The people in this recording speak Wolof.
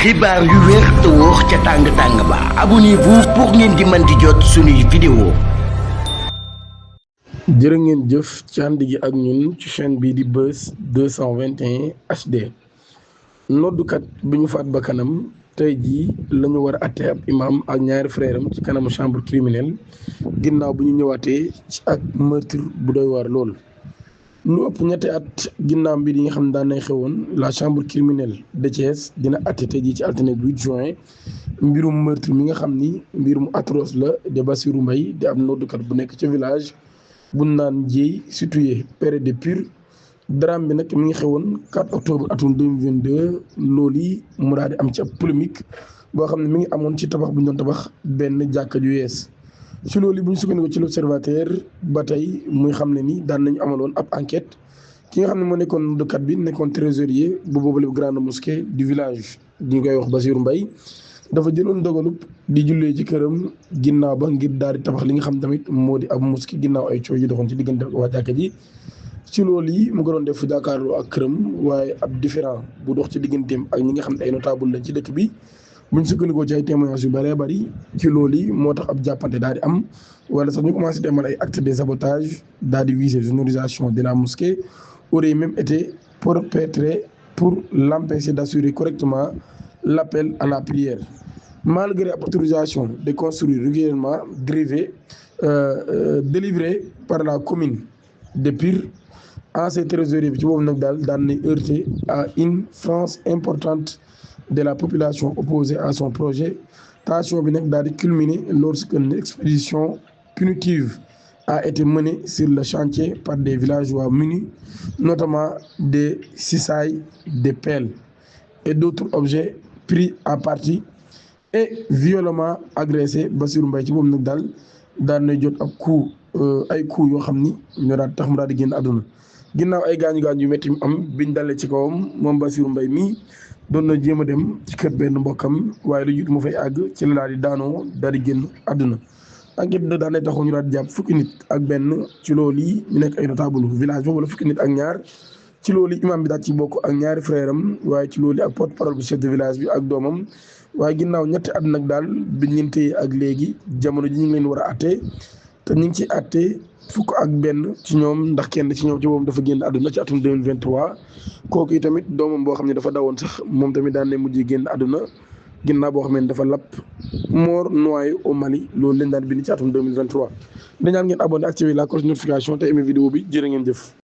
xibaar yu wér te wóor ca tàng-tàng ba abonnez-vous pour ngeen di mën di jot suñuy vidéo. jërë ngeen jëf ci ànd gi ak ñun ci chaîne bii di Buzz 221 HD. noddukat bi ñu faat ba kanam tey jii la ñu war a atte ab imam ak ñaari frère am ci kanamu chambre criminelle ginnaaw bu ñu ñëwaatee ci ak meurtre bu doy waar lool. lu ëpp ñetti at ginnaaw mbir yi nga xam ne daan nañ xewoon la chambre criminelle de Thiès dina atte tey jii ci altine bu 8 juin mbirum meurtre mi nga xam ni mbirum atroce la de Bassirou Mbaye di ab noddukat bu nekk ca village bu naan Ndiéy situé près de Pire. drame bi nag mi ngi xewoon 4 octobre atum 2022 loolu yi mu daal di am ci ab polémique boo xam ne mi ngi amoon ci tabax bu ñu doon tabax benn jàkka ju yees. ci loolu bu ñu sukkandikoo ci l'observateur ba tey muy xam ne ni daan nañu amaloon ab enquête ki nga xam ne moo nekkoon dëkkat bi nekkoon trésorier bu boobule grande mosquée du village ñu koy wax Bassirou Mbaye dafa jëloon dogalub di jullee ci këram ginnaaw ba ngir daal di tabax li nga xam tamit moo di ab mosquée ginnaaw ay coow yu doxoon ci diggante waa jàkka ji. ci loolu yi mu ko doon def fu jàkkaarloo ak këram waaye ab différent bu dox ci digganteem ak ñi nga xam ne ay notable lañ ci dëkk bi buñ sukkandikoo ci ay témoignages yu bëree bëri ci loolu yi moo tax ab jàppante daal di am wala sax ñu commencé demal ay actes de sabotage daal di viser sonorisation de la mosquée aurait même été perpétré pour l'empêcher d'assurer correctement l'appel à la prière. Malgré l'autorisation de construire régulièrement délivrée par la commune de Pire, ancien trésorier bi ci boobu nag daal daan na heurté à une frange importante de la population opposée à son projet. Tension bi nag daal di culminer lorsque une expédition punitive a été menée sur le chantier par des villageois munis notamment des cisailles, des pelles et d'autres objets pris à partie et violemment agressés. Bassirou Mbaye ci boobu nag daal daan na jot ab coup ay coups yoo xam ni ñoo daal tax mu daal di génn àdduna ginnaaw ay gaañu-gaañu yu métti mu am biñ dalee ci kawam moom Bassirou Mbaye mii doon na jéem a dem ci kër benn mbokkam waaye lu jiitu mu fay àgg ci la daal di daanoo daal di génn àdduna. enquête da daan taxaw ñu daal di jàpp fukki nit ak benn ci loolu yi ñu nekk ay notable village ba wala fukki nit ak ñaar ci loolu yi imam bi daal ci bokk ak ñaari frère am waaye ci loolu yi ak porte parole bu chef de village bi ak doomam waaye ginnaaw ñetti at nag daal biñ leen téye ak léegi jamono ji ñu ngi leen war a àtte te ñu ngi ci àtte fukk ak benn ci ñoom ndax kenn ci ñoom ci boobu dafa génn àdduna ci atum 2023 kooku yi tamit doomam boo xam ne dafa dawoon sax moom tamit daan ne mujjee génn àdduna ginnaaw boo xam ne dafa lapp mort noyé au Mali loolu leen daan bind ci atum 2023 dañaan ngeen abonné activé la cloche notification te aimé vidéo bi jërë ngeen jëf.